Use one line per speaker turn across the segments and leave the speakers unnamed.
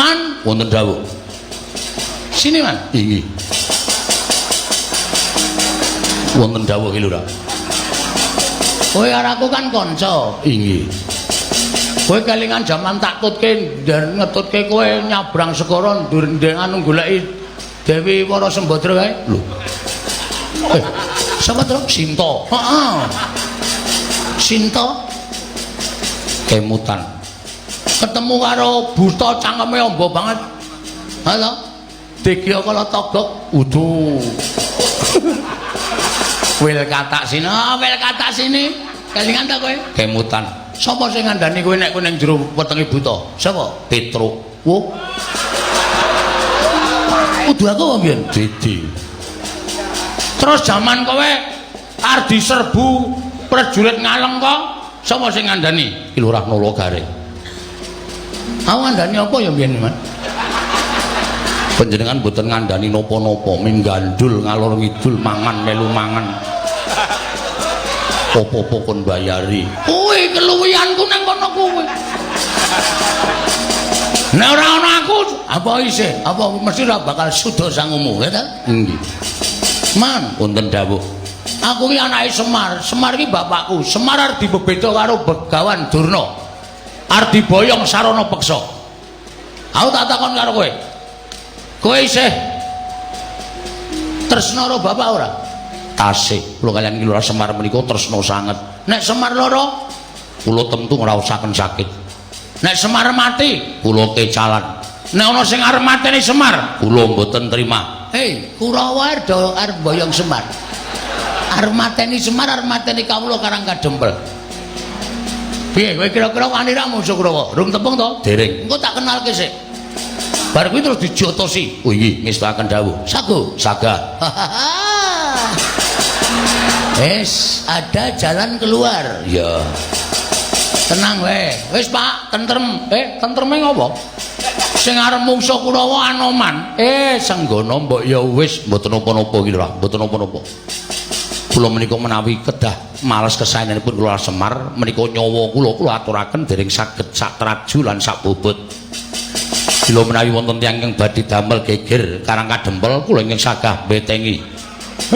Man, wonten dawuh. Sini, Man. Inggih. Wonten dawuh ki Lurah. Kowe karo aku kan kanca. Inggih. Kowe kelingan jaman tak tutke ngetutke kowe nyabrang segara ndur anu goleki Dewi Wara Sembadra kae. Lho. Sapa to? Sinta. Heeh. Sinta kemutan. Ketemu karo buta cangkeme amba banget. Ha to? Degya kala togok udu. Wil katak sini, oh, wil katak sini. Kelingan ta kowe? Kemutan. Sapa sing ngandani kowe nek kowe ning jero wetenge buta? Sapa? Petruk. Wo. Kudu aku apa mbiyen? Didi. Terus jaman kowe arep diserbu prajurit ngaleng kok, sapa sing ngandani? Ki Lurah Nala Gareng. Aku ngandani apa ya mbiyen, Man? Panjenengan mboten ngandani napa-napa, ming gandul ngalor ngidul mangan melu mangan. Apa-apa kon bayari. Kuwi keluwihanku nang kono kuwi. Nek ora ana aku, apa isih? Apa mesti ora bakal suda sangumu, ya ta? Nggih. Man, wonten dawuh. Aku ki anake Semar. Semar ki bapakku. Semar arep dibebeda karo Begawan Durna. Arep diboyong sarana peksa. Aku tak takon karo kowe. Kowe isih tresna karo bapak ora? Tasih. Kula kaliyan Ki Lurah Semar menika tresna sanget. Nek Semar lara, kula tentu ngraosaken sakit. Nek Semar mati, kula kecalan. Nek ana sing arep mateni Semar, kula mboten trima. Hei, Kurawa arep boyong Semar. Arep mateni Semar, arep mateni kawula Karang Kadempel. Piye kowe kira-kira wani ra musuh Kurawa? Rung tepung to? Dereng. Engko tak kenalke sik. Bar kuwi terus dijotosi. Oh inggih, ngestakaken dawuh. Sago, saga. Wis, ada jalan keluar. Ya. Tenang wae. Wis, Pak, tentrem. Tentreme ngopo? Sing arep mungsuh Kurawa Anoman. Senggono mbok ya wis mboten napa-napa iki lho, mboten napa-napa. Kula menika menawi kedah males kesaenanipun kula Semar menika nyawa kula kula aturaken dereng saged sak traju lan sak bobot. Kula menawi wonten tiyang ingkang badhe damel geger Karang Kadempel kula ingkang sagah betengi.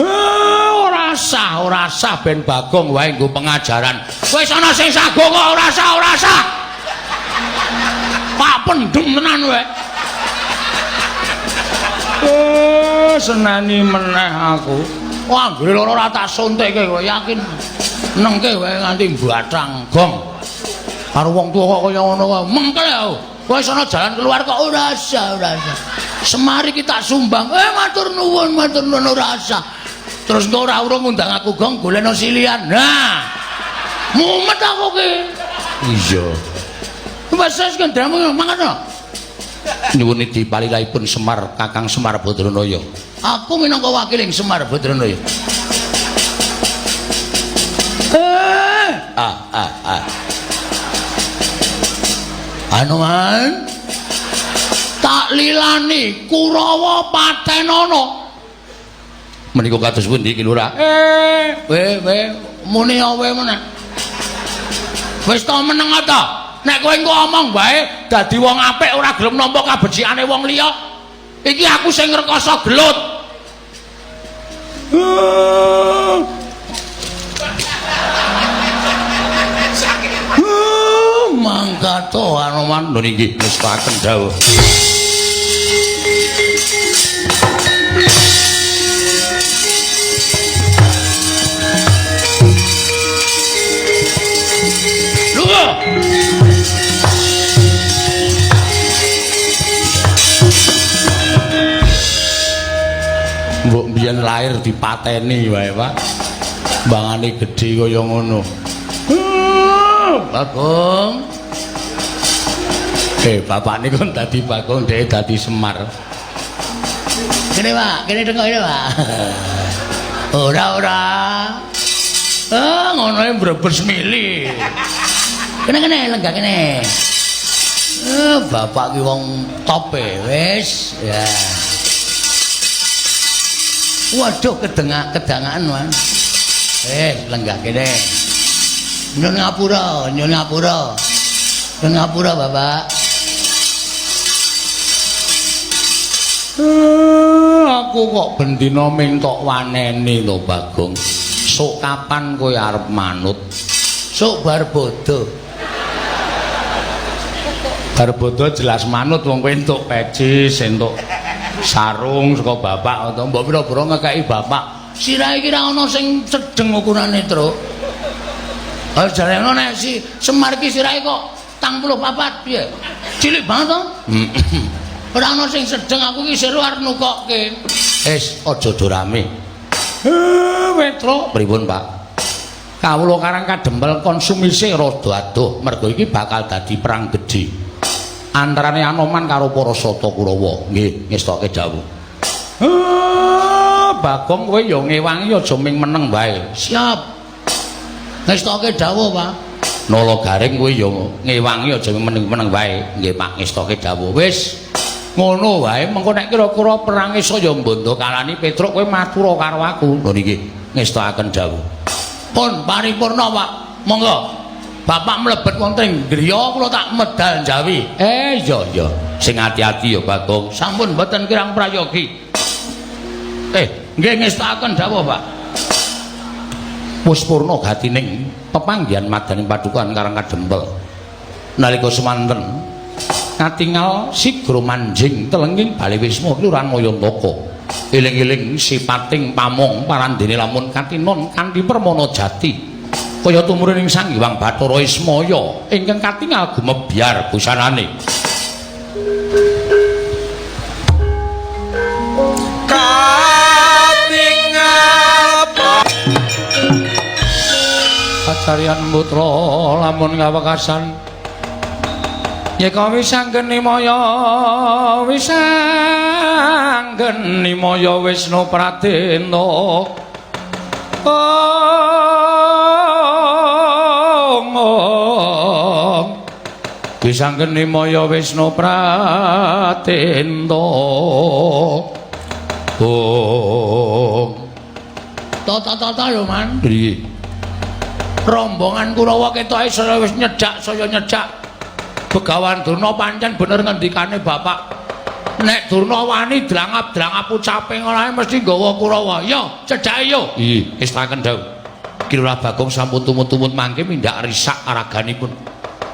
Ora sah, ora sah ben Bagong wae nggo pengajaran. Wis ana sing sago kok ora sah, ora sah. Pak pendem tenan wae. Seneni meneh aku. Wah, anggere lara ora tak suntikke kowe yakin. Nengke wae nganti bathang gong. Karo wong tuwa kok kaya ngono kok. Mengkel aku. Wis ana jalan keluar kok ora sah, ora sah. Semar iki tak sumbang. Matur nuwun, matur nuwun ora sah. Terus engko ora urung ngundang aku gong golekno silian. Nah. Mumet aku ki. Iya. Wis wis kendhamu mangan to. Nyuwun idi palilahipun Semar Kakang Semar Badranaya. Aku minangka wakiling Semar Badranaya. Anoman tak lilani Kurawa patenana. Menika kados pundi Ki Lurah? We muni awe meneh. Wis to meneng ta? Nek kowe engko omong wae dadi wong apik ora gelem nampa kabecikane wong liya. Iki aku sing ngrekoso gelut. Mangkat to Anoman. Lho nggih ngestaken dawuh. Lunga. Mbok mbiyen lahir dipateni wae, Pak. Mbangane gedhe kaya ngono. Bagong. Bapak niku dadi Bagong, dhek dadi Semar. Kene, Pak, kene tengok kene, Pak. Ora, ora. Ah, ngono e brebes mili. Kene kene lenggah kene. Bapak ki wong top e, wis. Ya. Waduh, kedangaan, Mas. Lenggah kene. Nyun ngapura, nyun ngapura. Nyun ngapura, Bapak. Aku kok bendina ming tok waneni to, Bagong. Sok kapan kowe arep manut? Sok bar bodho. Bar bodho jelas manut wong kowe entuk pecis, entuk sarung saka bapak atau mbok pira-pira ngekeki bapak. Sirahe iki ra ana sing cedheng ukurane, Truk. Ha jarene nek si Semar iki sirahe kok 34 piye? Cilik banget to? Ora ana sing sedeng aku iki seru arep nukokke. Wis aja do rame. Petro, pripun, Pak? Kawula Karang Kadempel konsumise rada adoh mergo iki bakal dadi perang gedhe. Antarane Anoman karo para Sata Kurawa. Nggih, ngestoke dawuh. Bagong kowe ya ngewangi aja ming meneng wae. Siap. Ngestoke dawuh, Pak. Nala Garing kowe ya ngewangi aja meneng-meneng wae. Nggih, Pak, ngestoke dawuh. Wis ngono wae, mengko nek kira-kira perange saya mbondo kalani Petruk kowe matura karo aku. Lho niki ngestokaken dawuh. Pun paripurna, Pak. Monggo. Bapak mlebet wonten ing griya kula tak medal jawi. Iya iya. Sing ati-ati ya, Bagong. Sampun mboten kirang prayogi. Nggih ngestokaken dawuh, Pak. Wis purna gatining pepanggihan madaning padukan Karang Kadempel. Nalika semanten katingal sigra manjing telenging bale wisma Kelurahan Mayantaka. Eling-eling sipating pamong parandene lamun katinon kanthi permana jati. Kaya tumurun Sang Hyang Bathara Ismaya ingkang katingal gumebyar busanane.
Katingal
Acaryan putra lamun kawekasan yeka wisanggeni maya wisanggeni maya Wisnu Pradena. Om wisanggeni maya Wisnu Pradena. Om tata-tata lho, Man. Piye? Rombongan Kurawa ketoke saya wis nyedak, saya nyedak. Begawan Durna pancen bener ngendikane bapak. Nek Durna wani drangap-drangap ucape ngono ae mesti nggawa Kurawa. Yo, cedhake yo. Iya, wis taken dawuh. Ki Lurah Bagong sampun tumut-tumut mangke mindhak risak araganipun.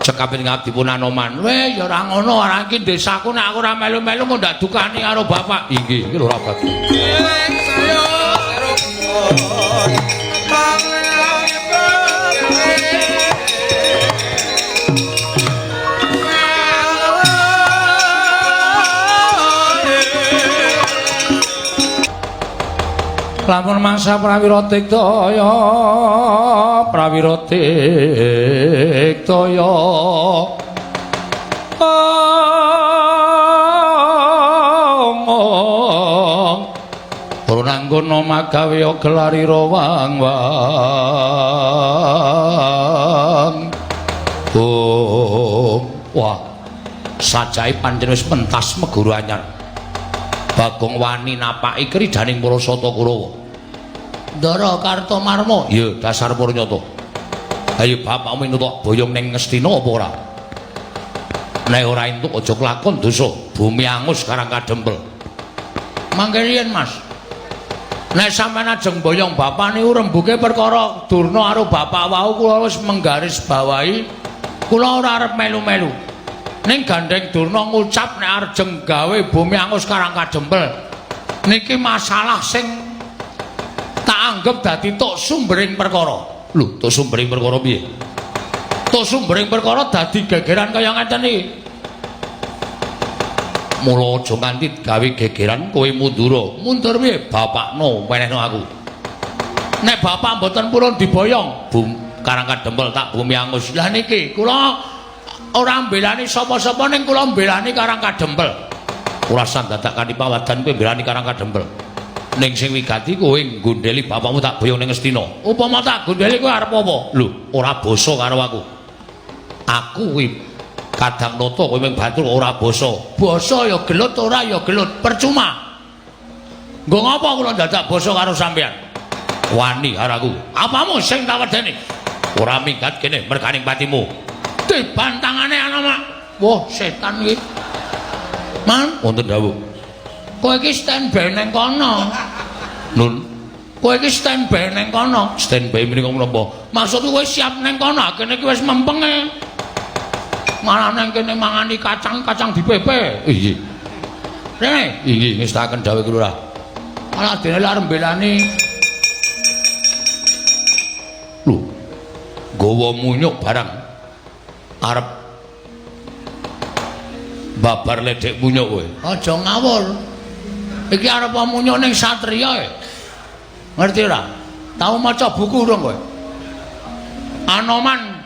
Cekaping ngabdipun Anoman. Weh, ya ora ngono, ora iki desaku nek aku ora melu-melu kok ndak dukani karo bapak. Inggih, iki Lurah Bagong. Lamun mangsa prawira tiktaya, prawira tiktaya. Ong Purnanggono magawe gelarira wang wang. Oh, wah. Sajae pancen wis pentas meguru anyar. Bagong wani napaki kridaning para Sata Kurawa. Ndara Kartomarma, ya dasar purnyata. Ayo bapakmu entuk boyong ning Ngastina apa ora? Nek ora entuk aja kelakon dosa, bumi angus Karang Kadempel. Mangke riyen, Mas. Nek sampeyan ajeng boyong bapak niku rembuke perkara Durna karo bapak wau kula wis menggaris bawahi kula ora arep melu-melu. Ning gandeng Durna ngucap nek arjeng gawe bumi angus Karang Kadempel. Niki masalah sing tak anggap dadi tok sumbering perkara. Lho, tok sumbering perkara piye? Tok sumbering perkara dadi gegeran kaya ngeten iki. Mula aja nganti gawe gegeran kowe mundura. Mundur piye? Bapakno wenehno aku. Nek bapak mboten purun diboyong, bum Karang Kadempel tak bumi angus. Lah niki kula ora mbelani sapa-sapa ning kula mbelani Karang Kadempel. Ora usah dadak kanthi pawadan kowe mbelani Karang Kadempel. Ning sing wigati kowe nggondheli bapakmu tak boyong ning Ngastina. Upama tak gondheli kowe arep apa? Lho, ora basa karo aku. Aku kuwi kadang nata kowe mung batur ora basa. Basa ya gelut ora ya gelut, percuma. Nggo ngapa kula dadak basa karo sampeyan? Wani karo aku. Apamu sing tak wedeni? Ora minggat kene merganing patimu. Dibantangane ana, Mak. Wah, setan iki. Man, wonten dawuh. Kowe iki standby ning kono. Nun. Kowe iki standby ning kono. Standby menika menapa? Maksudku kowe siap ning kono, kene iki wis mempenge. Malah nang kene mangani kacang-kacang dipepe. Iya. Rene, inggih ngestaken dawuh Lurah. Malah dene arep mbelani. Lho. Gawa munyuk barang. Arep babar ledek munyuk kowe. Aja ngawur. Iki arep munyuk ning satriya e. Ngerti ora? Tau maca buku urung kowe? Anoman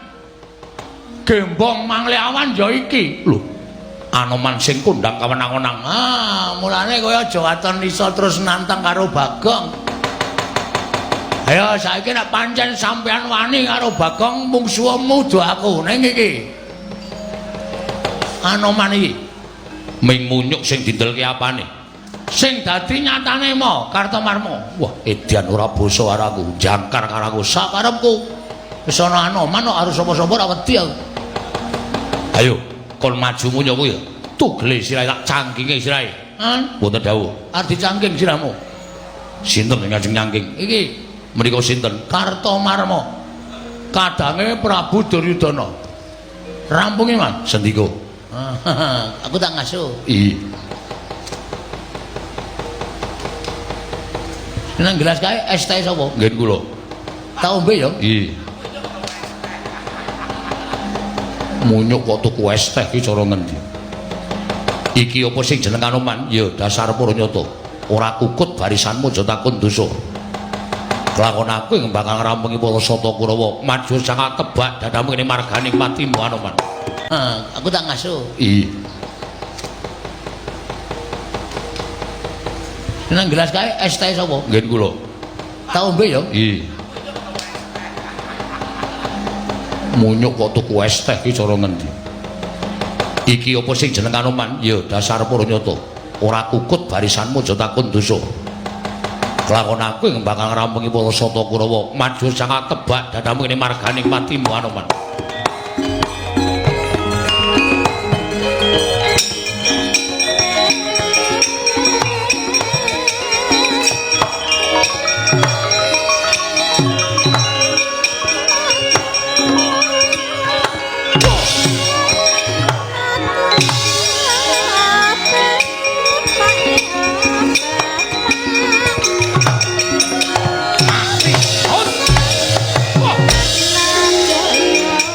gembong Mangleawan ya iki. Lho. Anoman sing kondang kawenang-wenang. Ah, mulane kowe aja waton iso terus nantang karo Bagong. Ayo saiki nek pancen sampean wani karo Bagong mungsuhmu do aku ning iki. Anoman iki ming munyuk sing dindelke apane? Sing dadi nyatane mo Kartomarmo. Wah, edan ora basa karo aku, jangkar karo aku sakarepku. Wis ana Anoman kok harus sapa-sapa ora wedi aku. Ayo, kon maju munyuk kuwi. Tugele sirahe tak cangkinge sirahe. Han, wonten dawuh. Arep dicangking sirahmu. Sinten sing ngajeng nyangking? Iki menika sinten? Kartomarmo. Kadange Prabu Duryudana. Rampunge, Mas. Sendika. Aku tak ngasuh. Iya. Nang gelas kae es teh sapa? Nggih kula. Tak ombe ya? Iya. Munyuk kok tuku es teh iki cara ngendi? Iki apa sing jeneng Anoman? Ya dasar para nyata. Ora kukut barisanmu aja takon dosa. Kelakon aku ing bakal ngrampungi para sata Kurawa. Maju sangat tebak dadamu kene marganing patimu Anoman. Aku tak ngasuh. Iya. Nang gelas kae es teh sapa? Nggih kula. Tak ombe ya? Iya. Munyuk kok tuku es teh iki cara ngendi? Iki apa sing jeneng Anoman? Ya dasar para nyata. Ora kukut barisanmu aja takon dosa. Kelakon aku ing bakal ngrampungi para sata Kurawa. Maju sangat tebak dadamu kene marganing patimu Anoman.
Jaya.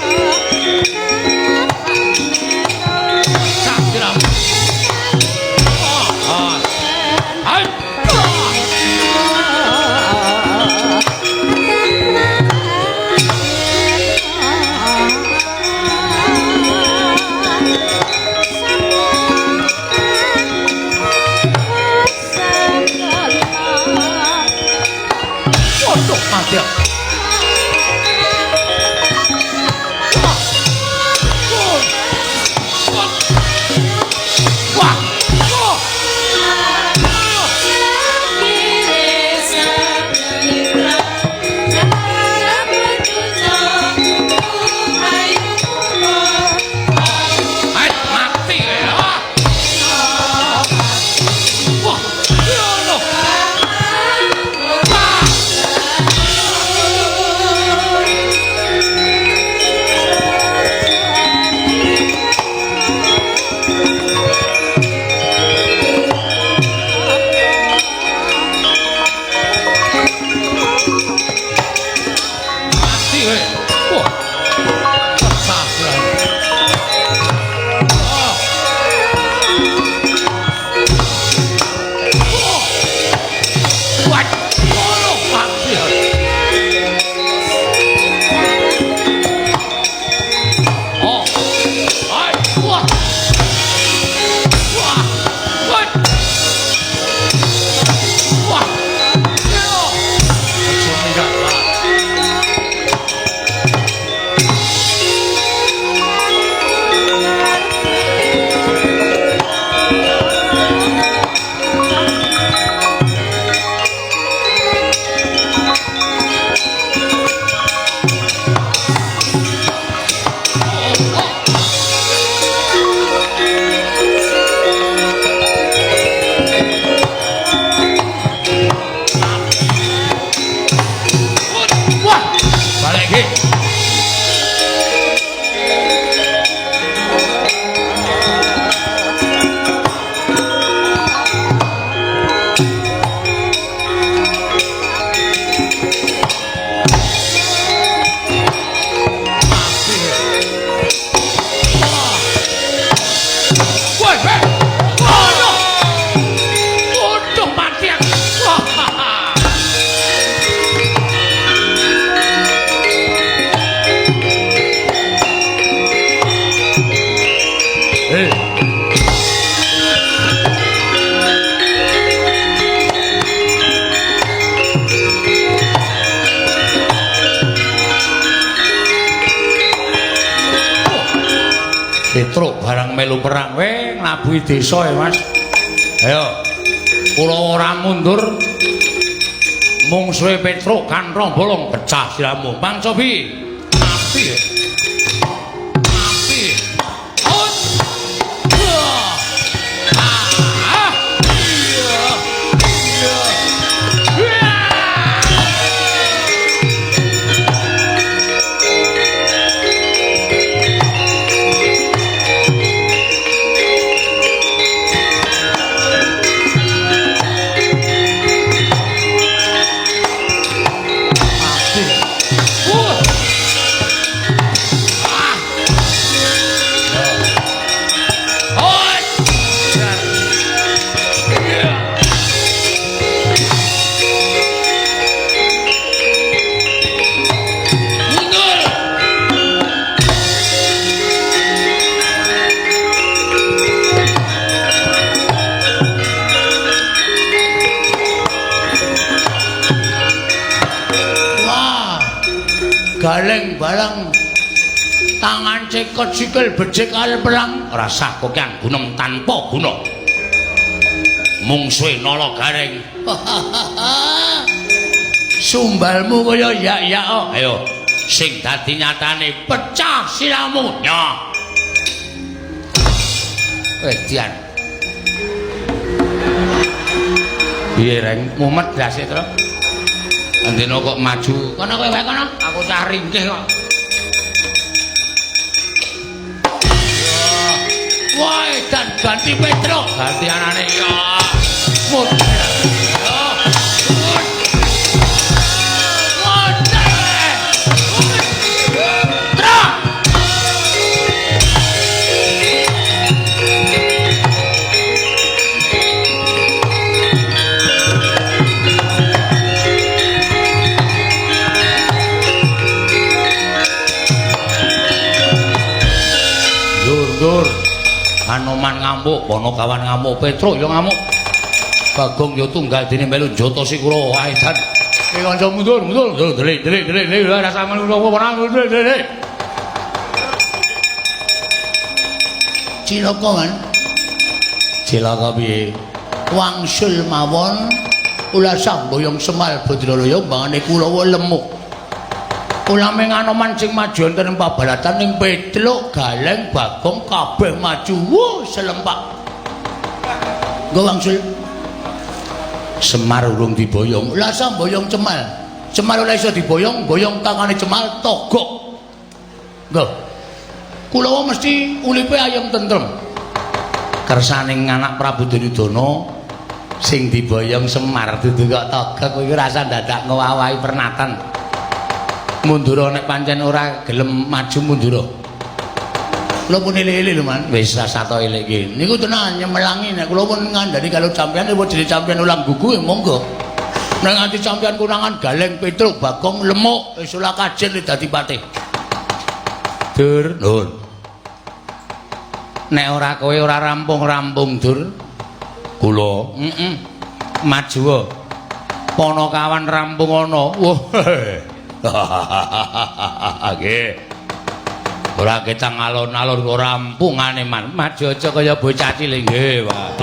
Petruk barang melu perang we nglabuhi desa ya Mas. Ayo. Kula ora mundur. Mungsuhe Petruk kanthong bolong pecah siramu. Pangcobi. Mati. Mati. Ut. Ah. Iya. Iya. Galeng balang tangan cekot sikil becik al perang rasah kokean gunem tanpa guna mungsuhe nala gareng. Sumbalmu kaya yak-yak. Ayo sing dadi nyatane pecah siramu nya. Edian piye reng mumet dase to. Andena kok maju. Kono kowe wae kono, aku cah ringkih kok. Wah, dan ganti Petruk, ganti anane ya. Mudhar. Dur. Anoman ngamuk, Ponokawan ngamuk, Petruk ya ngamuk. Bagong ya tunggal dene melu njotosi Kurawa edan. Iki kanca mundur, mundur, mundur, delik, delik, delik, delik, rasa melu ora delik, delik. Cilaka kan? Cilaka piye? Wangsul mawon ulasah boyong Semal Badralaya mbangane Kurawa lemuk. Ulaming Anoman sing maju wonten ing pabalatan ning Petruk, Galeng, Bagong kabeh maju. Wuh, selempak. Nggo wangsul. Semar urung diboyong. Lah samboyong Cemal. Cemal ora iso diboyong, boyong tangane Cemal togok. Nggo. Kulawa mesti ulipe ayem tentrem. Kersaning anak Prabu Duryudana sing diboyong Semar dudu kok togok kuwi rasa dadak ngowahi pernatan. Mundura nek pancen ora gelem maju mundura. Kula pun elek-elek lho, Man. Wis rasa to elek iki. Niku tenan nyemelangi nek kula pun ngandani kalau sampeyan apa jenenge sampeyan ulang gugu ya monggo. Nek nganti sampeyan kurangan Galeng, Petruk, Bagong, Lemuk wis ora kajen dadi patih. Dur, nun. Nek ora kowe ora rampung-rampung, Dur. Kula, heeh. Maju. Ponokawan rampung ana. Wah. Nggih. Ora ketang alon-alon kok rampungane man. Maju aja kaya bocah cilik nggih, Pak.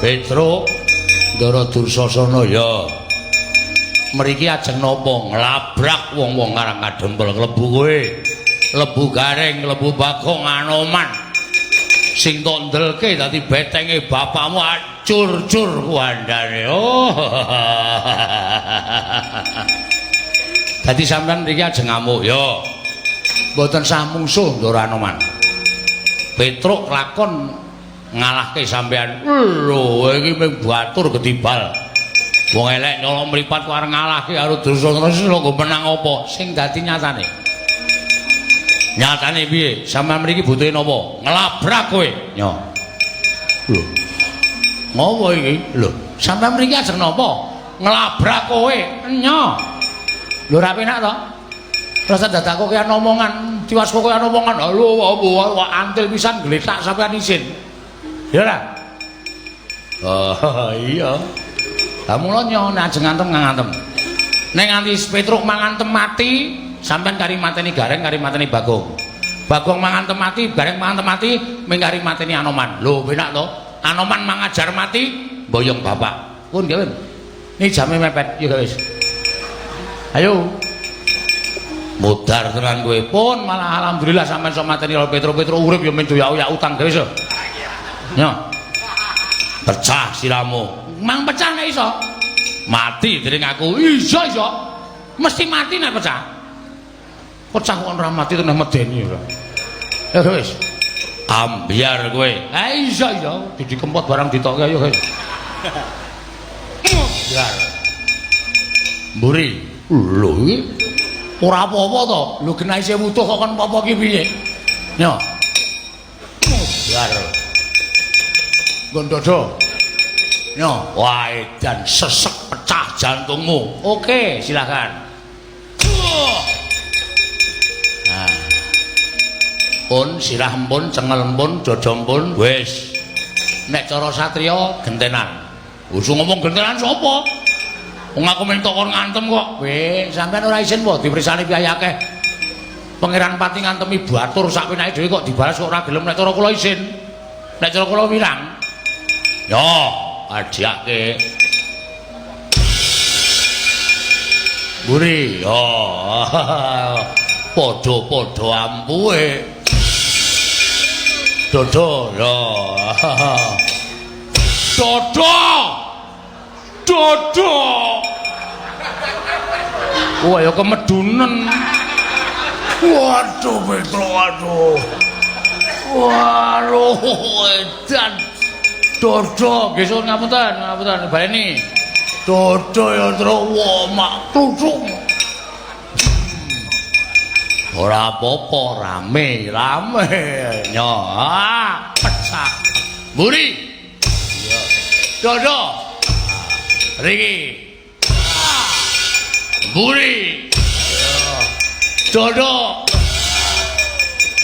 Petruk Ndara Dursasana ya. Mriki ajeng napa nglabrak wong-wong Karang Kadempel klebu kowe. Klebu Gareng, klebu Bagong Anoman. Sing tok ndelke dadi betenge bapakmu acur-cur kuandane. Oh. Dadi sampean mriki ajeng ngamuk ya. Mboten sah mungsuh Ndara Anoman. Petruk lakon ngalahke sampean. Lho, iki mung batur gedibal. Wong elek nyolong mripat kok arep ngalahke karo Dursasana lho menang apa? Sing dadi nyatane. Nyatane piye? Sampeyan mriki butuhe napa? Nglabrak kowe. Nyo. Lho. Ngopo iki? Lho, sampeyan mriki ajeng napa? Nglabrak kowe. Nyo. Lho ora penak to? Rasa dadak kok kaya omongan, tiwas kok kaya omongan. Lho, wah antil pisan gletak sampeyan isin. Ya ora? Oh, iya. Lah mula nyo nek ajeng ngantem ngantem. Nek nganti Petruk mangantem mati, sampean kari mateni Gareng, kari mateni Bagong. Bagong mangantem mati, Gareng mangantem mati, ming kari mateni Anoman. Lho, penak to? Anoman mangajar mati, boyong bapak. Pun gawe. Ini jame mepet, yo wis. Ayo. Modar tenan kowe. Pun malah alhamdulillah sampean iso mateni Petruk. Petruk urip ya men doyak-oyak utang gawe wis. Nyo. Pecah siramu. Mang pecah nek iso. Mati dening aku. Iso iso. Mesti mati nek pecah. Pecah kok ora mati teneh medeni ora. Ya wis. Ambyar kowe. Ha iso iso. Didi kempot barang ditokke ayo wis. Ambyar. Mburi. Lho iki ora apa-apa to. Lho genah isih wutuh kok kon apa-apa ki piye? Nyo. Ambyar. Nggon dodo. Nyo, wah edan sesek pecah jantungmu. Oke, silakan. Nah. Pun sirah empun, cengel empun, dodo empun, wis. Nek cara satriya gentenan. Usung ngomong gentenan sapa? Wong aku mentok kon ngantem kok. Weh, sampean ora isin po dipersani piye akeh. Pangeran Pati ngantemi batur sak penake dhewe kok dibalas kok ora gelem. Nek cara kula isin. Nek cara kula wirang. Yo, adiake. Mburi, yo. Padha-padha ampuhe. Dodo, yo. Dodo. Dodo. Wah, ya kemedunen. Waduh, Petro, aduh. Waduh, edan. Dodo, nggih suwun ngapunten, ngapunten baleni. Dodo ya Tru, wah mak tutuk. Ora apa-apa, rame, rame. Nyo, ah, pecah. Mburi. Iya. Dodo. Riki. Mburi. Iya. Dodo.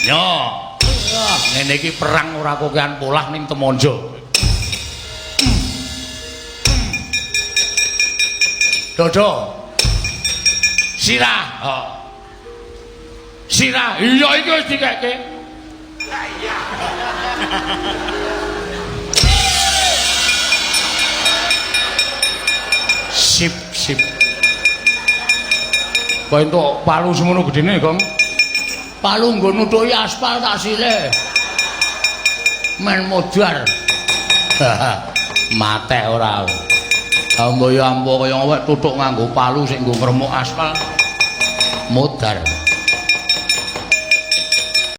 Nyo. Ngene iki perang ora kokean polah ning Temonjo. Dodo. Sirah. Oh. Sirah. Iya iki wis dikekke. Iya. Sip sip. Kok entuk palu semono gedene, Gong? Palu nggo nutuki aspal tak sile. Men modar. Matek ora. Ambo ya ambo kaya awake tutuk nganggo palu sing nggo ngremuk aspal. Modar.